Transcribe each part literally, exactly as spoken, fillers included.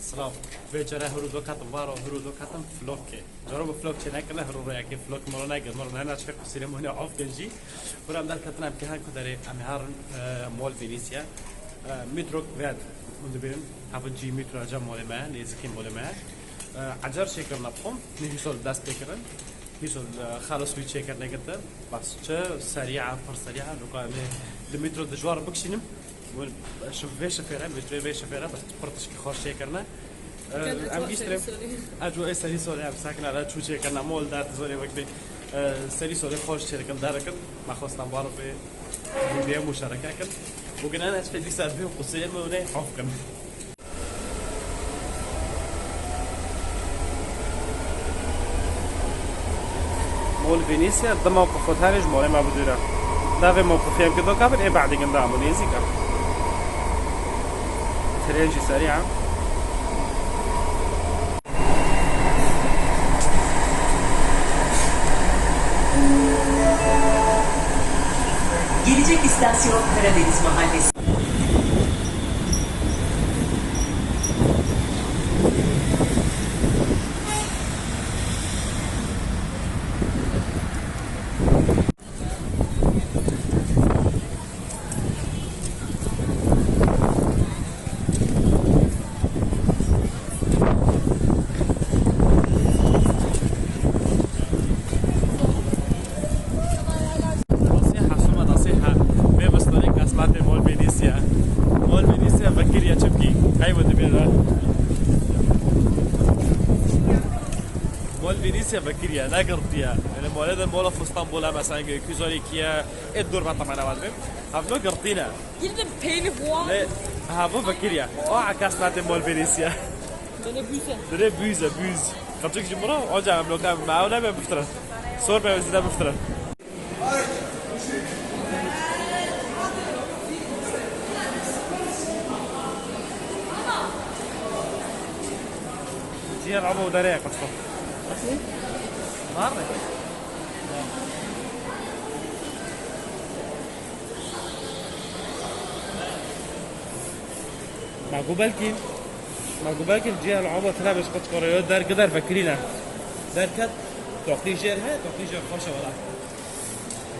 Silav. Vê care hiro do ketim baro, hiro do ketim flokê. Caro bi flok çê nekirine, hiro royekê flok moro negir, moro nena çek qusîrê mone of genjî. Hiro em derketin em kêhan ku derê, em ê herin, e, Mol Venîsya. E, Midrok Vêd, hûn dibînin, hevin cî mîtro cem molê me, nêzîkî molê me. E, ecer çêkirine bi xwe, nî hîsol dest pê kirin. Hîsol, e, xelos wî çêkirine gitin. Bas çi serî e, pir serî e, nuka em ê di mîtro dijwar bikişînim. Win şif-, vê şifêre, metroyê vê şifêre, bes pir tişkî xweş çêkirine. Em giştirê. Eco ê serî solê em sakin ara çû çêkirine, mol der zorê wek bê, e, serî solê xweş çêdikin, derikin. Me xwestan baro pê vê muşereke kin. Bugün en ez fedî ser vê qusê me ne hafkin. Mol Venîsya, di mewqif û tenê ji molê me bi dûr e. Navê mewqifê em ki do kabin, ê badî ginda em û nêzîk e. Trên jî serî e. Gelecek istasyon Karadeniz Mahallesi. Nasîha, şima nasîha. Vê bistanê kasmatê Mol Venîsya. Mol Venîsya vekiriya çepkî. Qey we dibê re. Mol Venîsya vekiriya, ne girtiya. Yani mole de mola Stenbol e, mesela, Gökyüzü on iki ye, ê dor ben tamam ne var. Havno girtîne. Girdim peyni huwa. Ne, ha, bu vekiriya. O akas nate Mol Venîsya. Böyle büze. Böyle büze, büz. Kaçık cumhura, o zaman bloka, ma o ne ben biftira. Sor ben size biftira. Ciğer abi o dereye kaçtı. Var mı? Ma got belkî, ma got belkî cihê elaba tune bêj qeçka re yo der gider vekirîne. Derket, toqî jêr he, toqî jêr xweş e wela.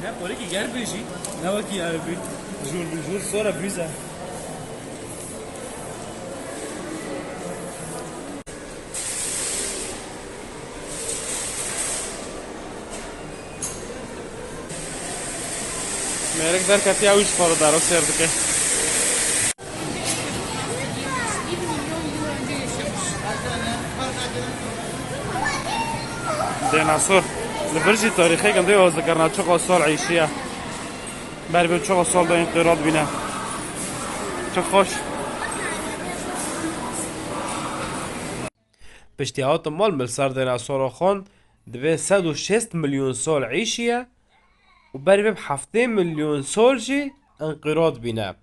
Ne, qorikî ger bêjî, ne wekî ew bî. Jûr bi jûr sor e, bûz e. Mêrik derketiya wî ji xwe re daro sêr dike. Dînosor. Li vir jî tarîxê gundê hoz dikirina çiqo sol eyşiye. Ber bi çiqo sol de înqîrot bîne. Çi xweş. Piştî hatin mal mil ser dînosoro xwend, divê sed û şêst milyon sol eyşiye û ber bi heftê milyon sol jî înqîrot bîne.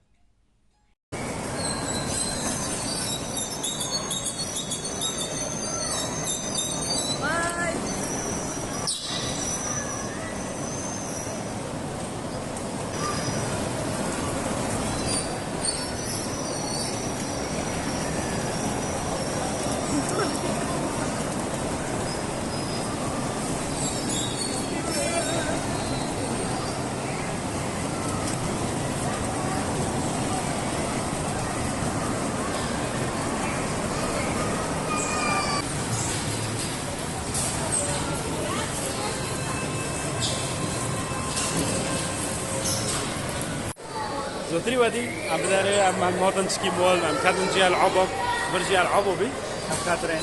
Zotirî wedî, em biderê, em, em hatin çikî mol, em ketin cî elaba, vir cî elaba bî, em ketirê.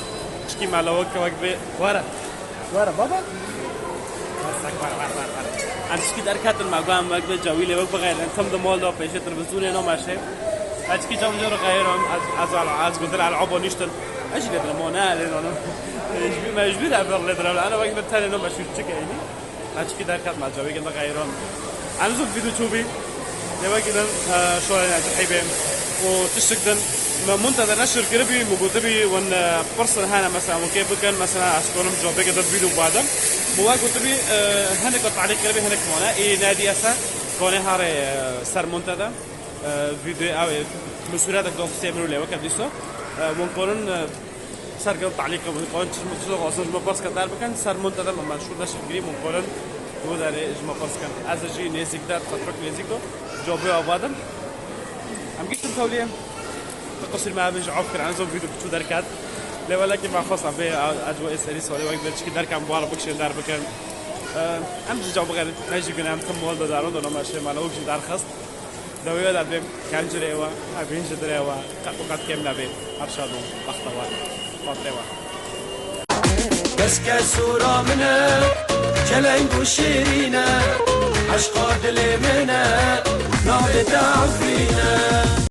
Çikî me lawik wek bê, were. Were, baba. Were, were, were, were. Em çikî derketin me, got em wek bê cawîlê wek bixeyrin, tim di mol de pêşê televîzyonê no meşê. Ez çikî cam jor xeyrim, ez, ez, ez gudir elaba niştin. Ez jî lê dinim, o ne lê dinim. Ji bî mecbûr ev lê dinim. Ana wek bê tenê no meşûr çik eynî. Eçkî derket me cewê ginde xeyran. Em zû vîdyo çûbî. Lêwekî din, e, şorên ez heybe. Û tiştik din. Me muntede neşir kiribî, min gotibî, wan, e, pirsin hene, mesela, wan kê bikin, mesela, ez konim cevabê ginde vîdyo badin. Min we gotibî, e, hinek talîq kiribî, hinek mane. Ê nedî ese, kone hare, e, ser muntede. E, vîdyo ew ê, min sûretek do xistê min û lêweke dîso. Wan korin sergel talîq wan korin çi çi xwazin ji me pirs ke der bikin, ser munte de me meşhûr neşir girî wan korin bu derê ji me pirs kin. Ez jî nêzîk de, tetrek nêzîk de, cobê avadim. Em giştin tewliyê. Qisir me bêje af kir, en zor vîdeo biçû derket. Lê welekî me xwest bê, ez wê serî salê wek de çikî derkem bu ara bikişên der bikin. Em jî ca bixerin, me jî gune em tim mol de daron de nama şê me lewk jî derxist. Dawî de bêm, kencirê we, evîn ji dirê we, qet û qet kêm nebê. Her şad û bextewar. Xatirê we. Keske sura min e, çeleng û şêrîn e, eşqa dilê min e, navê te Efrîn e.